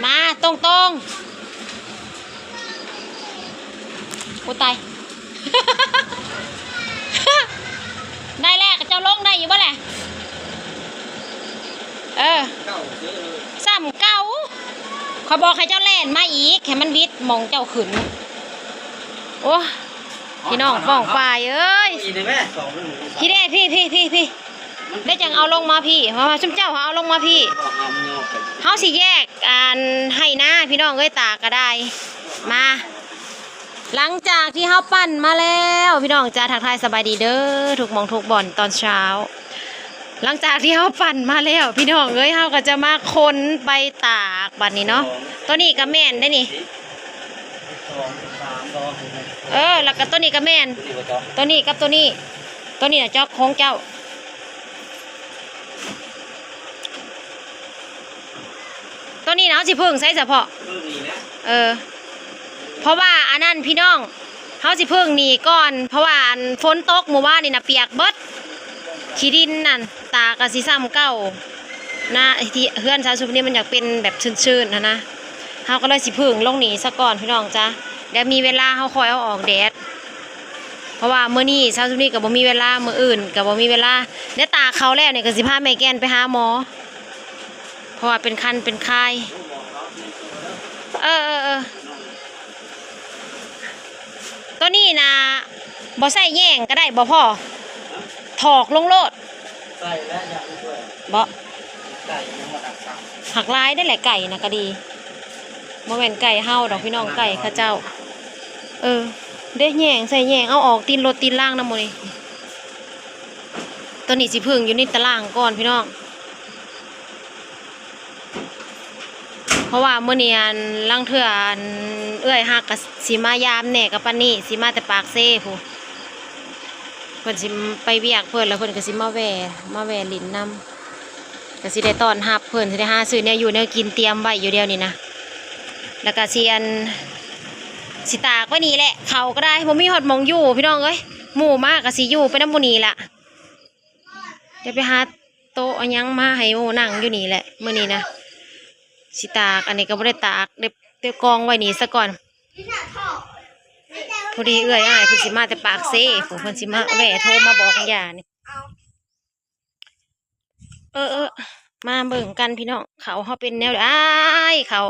ມາຕົງໆ ໂອ້ຕາຍ ໄດ້ແລ້ວ ເຈົ້າລົງໄດ້ຢູ່ບໍ່ແຫຼະ? ເອີ ສ່ຳເກົ່າ ຂ້ອຍບອກໃຫ້ເຈົ້າແລ່ນມາອີກ ໃຫ້ມັນວິດໝ່ອງເຈົ້າຂຶ້ນ. ໂອ້ ພີ່ນ້ອງປ້ອງປາຍເອີຍ ອີກແດ່ແມ່ ສອງໜຶ່ງ ພີ້ເດ້ ພີ້ໆ ພີ້ໆ ໄດ້ຈັ່ງເອົາລົງມາພີ້ ເພາະວ່າຊຸມເຈົ້າເອົາລົງມາພີ້ ເຮົາຊິແຍກອັນໄຮ່ນາ ພີ່ນ້ອງເອີຍ ຕາກກະໄດ້ ມາ ຫຼັງຈາກທີ່ເຮົາປັ່ນມາແລ້ວ ພີ່ນ້ອງຈ໋າ ທັກທາຍສະບາຍດີເດີ ທຸກໝ່ອງທຸກບ່ອນຕອນເຊົ້າ. ຫຼັງຈາກທີ່ເຮົາປັ່ນມາແລ້ວ ພີ່ນ້ອງເອີຍ ເຮົາກໍຈະມາຂົນໄປຕາກບັດນີ້ເນາະ. ໂຕນີ້ກໍແມ່ນເດ້ນີ້ ເອີ ແລ້ວກໍໂຕນີ້ກໍແມ່ນ ໂຕນີ້ກັບໂຕນີ້ ໂຕນີ້ນະຈອກຂອງເຈົ້າ. ໂຕນີ້ນະ ເຮົາຊິເພິ່ງໃສສະເພາະ ເອີ ເພາະວ່າອັນນັ້ນພີ່ນ້ອງ ເຮົາຊິເພິ່ງໜີກ່ອນ ເພາະວ່າອັນຝົນຕົກມື້ວານນີ້ນະ ປຽກເບິດ ຂີ້ດິນນັ້ນ ຕາກະຊິຊ້ຳເກົ່ານະ ທີ່ເຮືອນຊາວຊຸມນີ້ມັນຢາກເປັນແບບຊື້ນໆຫັ້ນນະ ເຮົາກໍເລີຍຊິເພິ່ງລົງໜີສະກ່ອນ ພີ່ນ້ອງຈ໋າ ດຽວມີເວລາເຮົາຄ່ອຍເອົາອອກແດດ ເພາະວ່າມື້ນີ້ຊາວຊຸມນີ້ກໍບໍ່ມີເວລາ ມື້ອື່ນກໍບໍ່ມີເວລາ ດຽວຕາກເຂົ້າແລ້ວນີ້ກໍຊິພາແມ່ແກ່ນໄປຫາໝໍ. ເພາະວ່າເປັນຄັນເປັນຄາຍ ເອີໆໆ ໂຕນີ້ນະ ບໍ່ໃຊ້ແຍງກໍໄດ້ບໍ່ພໍ່ ຖອກລົງໂລດ ໃສ່ແລ້ວຢ່າງເບິ່ງ ບໍ່ ໄກ່ຍັງບໍ່ທັນສັບ ຫັກຫຼາຍເດ້ແຫຼະ ໄກ່ນະກໍດີ ບໍ່ແມ່ນໄກ່ເຮົາດອກພີ່ນ້ອງ ໄກ່ເຂົາເຈົ້າ ເອີ ເດ້ແຍງ ໃສ່ແຍງ ເອົາອອກຕີນລົດຕີນລາງນຳໝູ່ນີ້ ໂຕນີ້ຊິເພິ່ງຢູ່ໃນຕາລ່າງກ່ອນພີ່ນ້ອງ. ເພາະວ່າມື້ນີ້ ອັນ ລາງເທື່ອ ອັນ ເອື້ອຍຮັກກໍຊິມາຢາມແດ່ກັບປານນີ້ ຊິມາແຕ່ປາກເຊພຸ້ນ ເພິ່ນຊິໄປວຽກເພິ່ນ ແລ້ວເພິ່ນກໍຊິມາແວ່ ມາແວ່ຫຼິ້ນນຳ ກໍຊິໄດ້ຕ້ອນຮັບເພິ່ນ ຊິໄດ້ຫາຊື້ແນວຢູ່ແນວກິນຕຽມໄວ້ຢູ່ດຽວນີ້ນະ ແລ້ວກໍຊິ ອັນ ຊິຕາກໄວ້ນີ້ແຫຼະ ເຂົ້າກໍໄດ້ ບໍ່ມີຮອດໝ່ອງຢູ່ ພີ່ນ້ອງເອີຍ ໝູ່ມາກໍຊິຢູ່ໄປນຳໝູ່ນີ້ລະ. ດຽວໄປຫາໂຕະເອົາຫຍັງມາໃຫ້ໝູ່ນັ່ງຢູ່ນີ້ແຫຼະ ມື້ນີ້ນະ ຊິຕາກ ອັນນີ້ກໍບໍ່ໄດ້ຕາກ ດຽວ ດຽວກອງໄວ້ນີ້ສະກ່ອນ ພໍດີເອື້ອຍອ້າຍເພິ່ນຊິມາແຕ່ປາກເຊ ເພິ່ນຊິມາແວ່ໂທມາບອກຍານີ້ ເອີໆ ມາເບິ່ງກັນພີ່ນ້ອງ ເຂົ້າເຮົາເປັນແນວໃດ ເຂົ້າ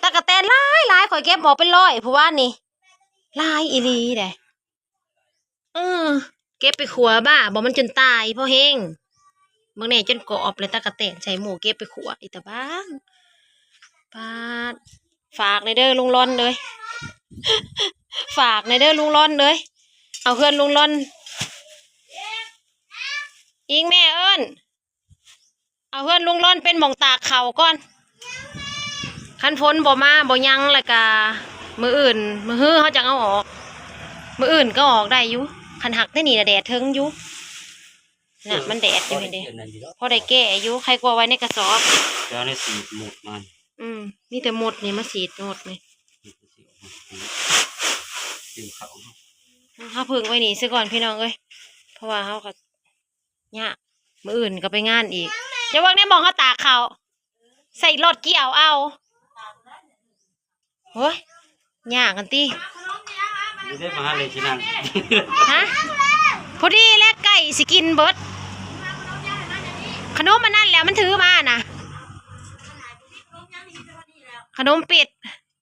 ຕັກກະແຕນຫຼາຍໆ ຂ້ອຍເກັບອອກເປັນຮ້ອຍຜູ້ວານນີ້ ຫຼາຍອີ່ຫຼີເດ້. ເອີ ເກັບໄປຂົ້ວບ້າບໍ່ ມັນຈົນຕາຍພໍແຮງ ເບິ່ງແດ່ ຈົນກອບແລ້ວ ຕັກກະແຕນໃສ່ໝູ່ ເກັບໄປຂົ້ວ ອີຕາບ້າງ ປາດ ຝາກແດ່ເດີລຸງລອນເອີຍ ຝາກແດ່ເດີລຸງລອນເອີຍ ເອົາເຮືອນລຸງລອນ ອີງແມ່ເອີ້ນ. ເອົາເຮືອນລຸງລອນເປັນໝ່ອງຕາກເຂົ້າກ່ອນ ຄັນຝົນບໍ່ມາບໍ່ຫຍັງ ແລ້ວກະມື້ອື່ນ ມື້ຮືເຮົາຈັ່ງເອົາອອກ ມື້ອື່ນກໍອອກໄດ້ຢູ່ ຄັນຫັກແຕ່ນີ້ນະແດດເທິງຢູ່ນະ ມັນແດດຢູ່ຫັ້ນເດ ພໍໄດ້ແກ້ຢູ່ ໃຄກວ່າໄວ້ໃນກະສອບ ແລ້ວໃນສີດໝົດມັນ ອືມ ມີແຕ່ໝົດນີ້ ມາສີດໝົດນີ້ ເອົາເພິ່ງໄວ້ນີ້ຊະກ່ອນພີ່ນ້ອງເອີຍ ເພາະວ່າເຮົາກໍ ຍາກ ມື້ອື່ນກໍໄປງານອີກ ຢ່າເບິ່ງໃນໝ່ອງເຮົາຕາກເຂົ້າ ໃສ່ລົດກ່ຽວເອົາ ໂອ້ຍ ຍາກຫັ້ນຕິ ຢູ່ໃນມະຫາໄລຊິນັ້ນ ຮະ ພໍດີແລ້ວ ໄກ່ຊິກິນເບິດ ຂະໜົມອັນນັ້ນແຫຼະ ມັນຖືມານະ ຂະໜົມປິດ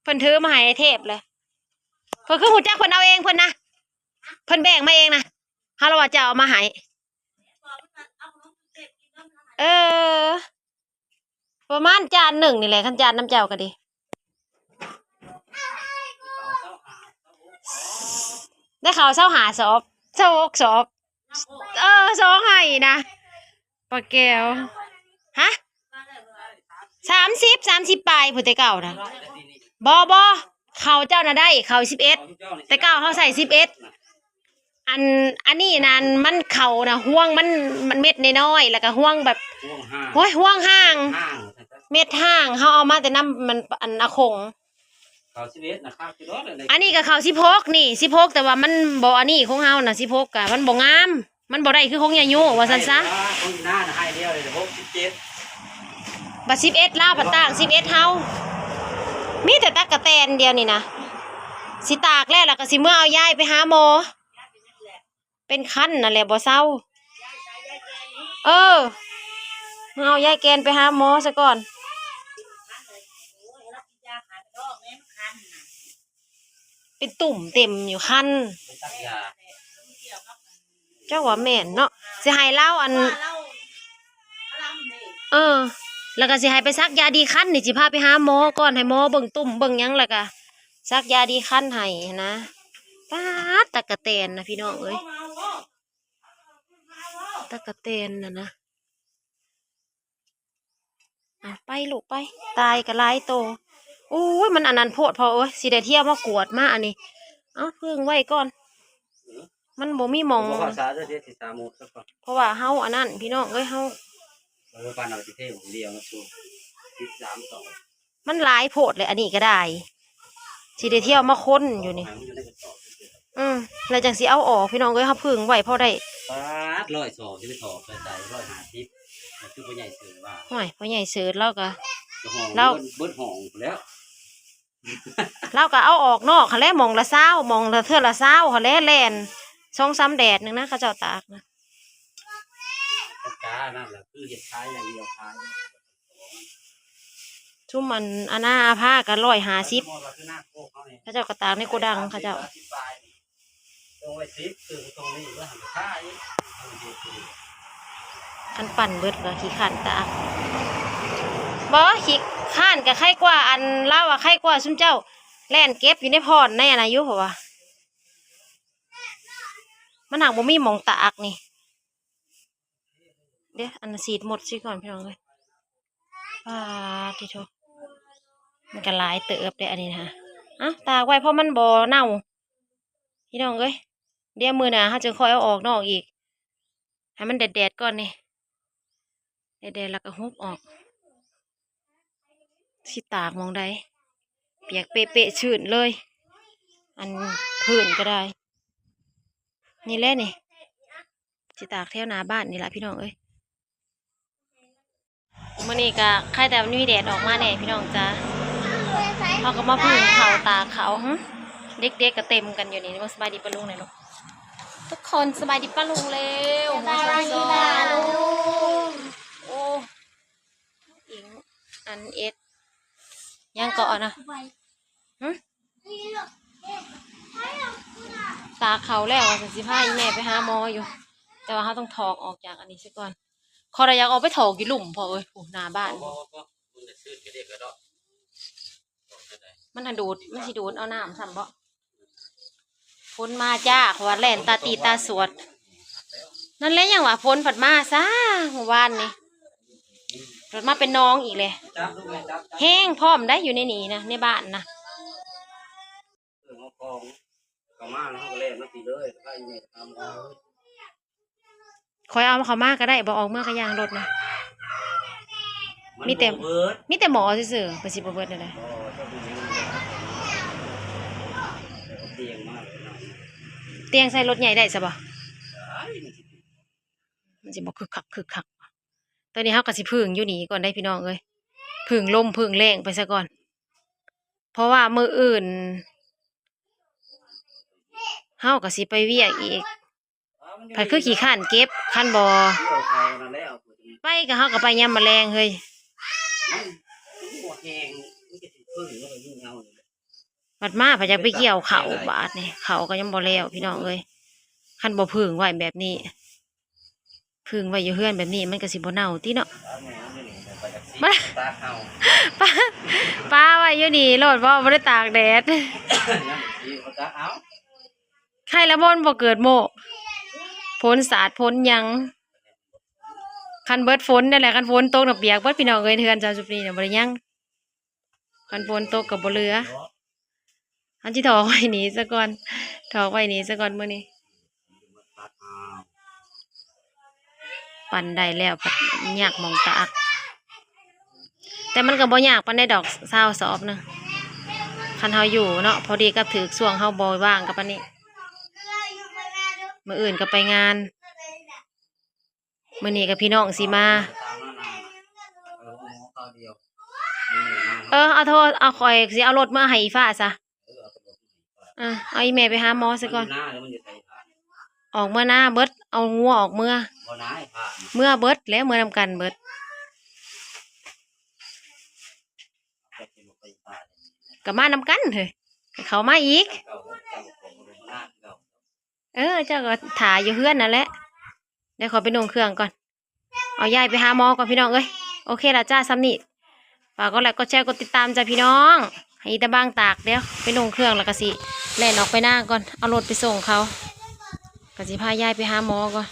ເພິ່ນຖືມາໃຫ້ເທບເລີຍ ເພິ່ນຄືຮູ້ຈັກ ເພິ່ນເອົາເອງເພິ່ນນະ ເພິ່ນແບ່ງມາເອງນະ ເຮົາລະວ່າຈະເອົາມາໃຫ້ ເອີ ປະມານຈານໜຶ່ງນີ້ແຫຼະ ຄັນຈານນຳເຈົ້າກໍດີ ໄດ້ເຂົ້າຊາວຫ້າສອບ ຊາວຫົກສອບ ເອີ ສອງໄຮ່ນະ ປາແກ້ວ ຮະ ສາມສິບ ສາມສິບປາຍພຸ້ນແຕ່ເກົ່ານະ ບໍ່ ບໍ່ ເຂົ້າເຈົ້ານະໄດ້ ເຂົ້າສິບເອັດ ແຕ່ເກົ່າເຮົາໃສ່ສິບເອັດ ອັນ ອັນນີ້ນັ້ນ ມັນເຂົ້ານະ ຮວງມັນ ມັນເມັດນ້ອຍໆ ແລ້ວກໍຮວງແບບ ຮວງຫ້າງ ໂອ້ຍ ຮວງຫ້າງ ເມັດຫ້າງ ເຮົາເອົາມາແຕ່ນຳ ມັນ ອັນ ອາຂົງ ເຂົ້າສິບເອັດນະຄັບ ອັນນີ້ກໍເຂົ້າສິບຫົກນີ້ ສິບຫົກ ແຕ່ວ່າມັນບໍ່ອັນນີ້ ຂອງເຮົານະ ສິບຫົກ ກະມັນບໍ່ງາມ ມັນບໍ່ໄດ້ຄືຂອງຍາໂຍວ່າຊັ້ນຊະ ຂອງອີ່ໜ້ານະໄຮ່ດຽວເລີຍ ຫົກສິບເຈັດ ປາສິບເອັດລາວ ປາຕາງສິບເອັດເຮົາ ມີແຕ່ຕັກກະແຕນດຽວນີ້ນະ ຊິຕາກແລ້ວ ແລ້ວກໍຊິເມືອເອົາຢາຍໄປຫາໝໍ ເປັນຄັນນັ້ນແຫຼະບໍ່ເຊົາ ເອີ ເມືອເອົາຢາຍແກ່ນໄປຫາໝໍຊະກ່ອນ. ເປັນຕຸ່ມເຕັມຢູ່ຄັນ ໄປສັກຢາ ເຈົ້າວ່າແມ່ນເນາະ ຊິໃຫ້ລາວອັນ ເອີ ແລ້ວກໍຊິໃຫ້ໄປສັກຢາດີຄັນນີ້ ຊິພາໄປຫາໝໍກ່ອນ ໃຫ້ໝໍເບິ່ງຕຸ່ມເບິ່ງຫຍັງ ແລ້ວກໍສັກຢາດີຄັນໃຫ້ຫັ້ນນະ. ປາດ ຕັກກະແຕນນະພີ່ນ້ອງເອີຍ ຕັກກະແຕນນະນະ. ອາ ໄປລູກໄປ ຕາຍກໍຫຼາຍໂຕ. ໂອ້ຍ ມັນອັນນັ້ນໂພດພໍ່ເອີຍ ຊິໄດ້ທ່ຽວມາກວດມາອັນນີ້. ເອົາ ເພິ່ງໄວ້ກ່ອນ ມັນບໍ່ມີໝ່ອງ ບໍ່ພາສາເດີ ຊິສາໝົດຊະກ່ອນ ເພາະວ່າເຮົາອັນນັ້ນພີ່ນ້ອງເອີຍ ເຮົາ ເອີ ປານເອົາຊິເທໝ່ອງດຽວມາສູ່ ສິບສາມຕອນ ມັນຫຼາຍໂພດແຫຼະ ອັນນີ້ກໍໄດ້ ຊິໄດ້ທ່ຽວມາຄົນຢູ່ນີ້. ອືມ ແລ້ວຈັ່ງຊິເອົາອອກ ພີ່ນ້ອງເອີຍ ເຮົາເພິ່ງໄວ້ພໍໄດ້ ປາດ ຮ້ອຍສອງ ຊິໄປຖອກໃສ່ ຮ້ອຍຫ້າສິບ ຄືພໍ່ໃຫຍ່ເສີດວ່າ ໂອ້ຍ ພໍ່ໃຫຍ່ເສີດລາວກໍ ລາວ ເບິດຫ້ອງພຸ້ນແລ້ວ ລາວກໍເອົາອອກນອກຫັ້ນແຫຼະ ໝ່ອງລະຊາວ ໝ່ອງລະເທື່ອລະຊາວຫັ້ນແຫຼະ ແລ່ນສອງສາມແດດໜຶ່ງນະ ເຂົາເຈົ້າຕາກນະ ການັ້ນແຫຼະ ຄືເຮັດຂາຍຢ່າງດຽວ ຂາຍ ຊຸມອັນອານາອາພາກໍຮ້ອຍຫ້າສິບ ເຂົາເຈົ້າກໍຕາກໃນໂກດັງເຂົາເຈົ້າ ຄັນປັ່ນເບິດກໍຂີ້ຄ້ານຕາກ ບໍ່ ຂີ້ຄ້ານກໍໄຄກວ່າ ອັນລາວວ່າໄຄກວ່າຊຸມເຈົ້າແລ່ນເກັບຢູ່ໃນບ່ອນໃນອັນນັ້ນຢູ່ ເພາະວ່າມັນຫາກບໍ່ມີໝ່ອງຕາກນີ້. ເດ ອັນສີດໝົດຊິກ່ອນພີ່ນ້ອງເອີຍ ປາດຕິໂທ ມັນກໍຫຼາຍເຕີບເດອັນນີ້ນະ ເອົາຕາກໄວ້ພໍມັນບໍ່ເນົ່າພີ່ນ້ອງເອີຍ ດຽວມື້ໜ້າເຮົາຈຶ່ງຄ່ອຍເອົາອອກນອກອີກ ໃຫ້ມັນແດດໆກ່ອນນີ້ ແດດໆແລ້ວກໍຫຸບອອກ ຊິຕາກໝ່ອງໃດ ປຽກເປະໆ ຊື້ນເລີຍ ອັນພື້ນກໍໄດ້ ນີ້ແຫຼະນີ້ ຊິຕາກແຖວໜ້າບ້ານນີ້ລະພີ່ນ້ອງເອີຍ ມື້ນີ້ກະໄຄແຕ່ມັນມີແດດອອກມາແດ່ພີ່ນ້ອງຈ້າ ເຮົາກໍມາຜຶ່ງເຂົ້າຕາກເຂົ້າ ຫຶ ເດັກໆກໍເຕັມກັນຢູ່ນີ້ ສະບາຍດີປ້າລຸງແດ່ລູກ ທຸກຄົນ ສະບາຍດີປ້າລຸງເລັວ ສະບາຍດີປ້າລຸງ ໂອ້ ອີງ ອັນເອັດ ຫຍັງເກາະນະ ຫຶ ຕາກເຂົ້າແລ້ວວ່າຊັ້ນ ຊິພາອີ່ແມ່ໄປຫາໝໍຢູ່ ແຕ່ວ່າເຮົາຕ້ອງຖອກອອກຈາກອັນນີ້ຊະກ່ອນ ຂ້ອຍລະຢາກອອກໄປຖອກຢູ່ລຸ່ມພໍ່ເອີຍ ພຸ້ນໜ້າບ້ານ ບໍ່ ບໍ່ ບໍ່ ມັນຈະຊືດກະເດກກະດອກ ມັນຫັ້ນດູດ ມັນຊິດູດເອົານ້ຳຊ້ຳເບາະ ຝົນມາຈ້າ ເພາະວ່າແລ່ນຕາຕີຕາສວດ ນັ້ນແຫຼະ ຍັງວ່າຝົນພັດມາຊ້າ ມື້ວານນີ້ ພັດມາເປັນໜອງອີກແຫຼະ ແຮງພ້ອມໄດ໋ ຢູ່ໃນນີ້ນະ ໃນບ້ານນະ ເອົາຂອງເຂົ້າມາ ເຮົາກໍແລ່ນມາພີ້ເລີຍ ໄປແມ່ນຳ ຂ້ອຍເອົາເຂົ້າມາກໍໄດ້ ບໍ່ອອກເມືອກໍຢ່າ ລົດນະ ມັນ ມີແຕ່ ບໍ່ເບິດ ມີແຕ່ໝໍຊື່ໆ ເພິ່ນຊິບໍ່ເບິດແນວໃດ ບໍ່ ເຈົ້າເປັນຫຍັງ ເອົາຕຽງມາ ຕຽງໃສ່ລົດໃຫຍ່ໄດ້ຊະບໍ່ ໄດ້ ມັນຊິ ມັນຊິບໍ່ຄຶກຄັກຄຶກຄັກ ຕອນນີ້ເຮົາກໍຊິຜຶ່ງຢູ່ນີ້ກ່ອນໄດ໋ພີ່ນ້ອງເອີຍ ຜຶ່ງລົມຜຶ່ງແລ້ງໄປຊະກ່ອນ ເພາະວ່າມື້ອື່ນເຮົາກໍຊິໄປວຽກອີກ ພັດຄືຂີ້ຄ້ານເກັບ ຄັນບໍ່ໄປກໍເຮົາກໍໄປຍາມມະແລງເຮີ້ຍ ມັນບໍ່ແຮງ ມັນກໍຊິເພິ່ງ ມັນກໍຍິ່ງເອົາ ບັດມາພັດຢາກໄປກ່ຽວເຂົ້າ ບາດນີ້ເຂົ້າກໍຍັງບໍ່ແລ້ວພີ່ນ້ອງເອີຍ ຄັນບໍ່ຜຶ່ງໄວ້ແບບນີ້ ຜຶ່ງໄວ້ຢູ່ເຮືອນແບບນີ້ມັນກໍຊິບໍ່ເນົ່າຕິເນາະ ປະ ປະ ປະໄວ້ຢູ່ນີ້ໂລດ ບໍ່ ບໍ່ໄດ້ຕາກແດດ ໄຄລະມົນບໍ່ເກີດໂມກ ຝົນສາດຝົນຫຍັງ ຄັນເບິດຝົນນັ້ນແຫຼະ ຄັນຝົນຕົກນະປຽກເບິດພີ່ນ້ອງເອີຍ ເຮືອນຊາວສຸບນີ້ນະບໍ່ໄດ້ຫຍັງ ຄັນຝົນຕົກກໍບໍ່ເຫຼືອ ເຮົາຊິຖອກໄວ້ນີ້ຊະກ່ອນ ຖອກໄວ້ນີ້ຊະກ່ອນມື້ນີ້ ປັ່ນໄດ້ແລ້ວ ຍາກໝ່ອງຕາກ ແຕ່ມັນກໍບໍ່ຍາກປານໃດດອກ ຊາວສອບນະ ຄັນເຮົາຢູ່ເນາະ ພໍດີກັບຖືກຊ່ວງເຮົາບໍ່ວ່າງກັບປານນີ້ ມື້ອື່ນກໍໄປງານ ມື້ນີ້ກໍພີ່ນ້ອງຊິມາ ເອີ ເອົາໂທ ເອົາ ຂ້ອຍຊິເອົາລົດເມືອໃຫ້ອີ່ຟ້າຊະ. ເອີ ເອົາອີ່ແມ່ໄປຫາໝໍຊະກ່ອນ. ອອກເມືອນາເບິດ ເອົາງົວອອກເມືອ ເມືອເບິດແຫຼະ ເມືອນຳກັນເບິດ. ກະມານຳກັນເຮີ້ຍ ເຂົາມາອີກ. ເອີ ເຈົ້າກໍຖ້າຢູ່ເຮືອນນັ້ນແຫຼະ. ດຽວຂໍໄປນຸ່ງເຄື່ອງກ່ອນ ເອົາຍາຍໄປຫາໝໍກ່ອນພີ່ນ້ອງເອີຍ. ໂອເຄລະຈ້າ ສ່ຳນີ້. ຝາກກົດໄລ ກົດແຊ ກົດຕິດຕາມຈ້າພີ່ນ້ອງ. ໃຫ້ອີຕາບັງຕາກ ດຽວໄປນຸ່ງເຄື່ອງ ແລ້ວກໍຊິແລ່ນອອກໄປນາກ່ອນ ເອົາລົດໄປສົ່ງເຂົາ. ກໍຊິພາຍາຍໄປຫາໝໍກ່ອນ.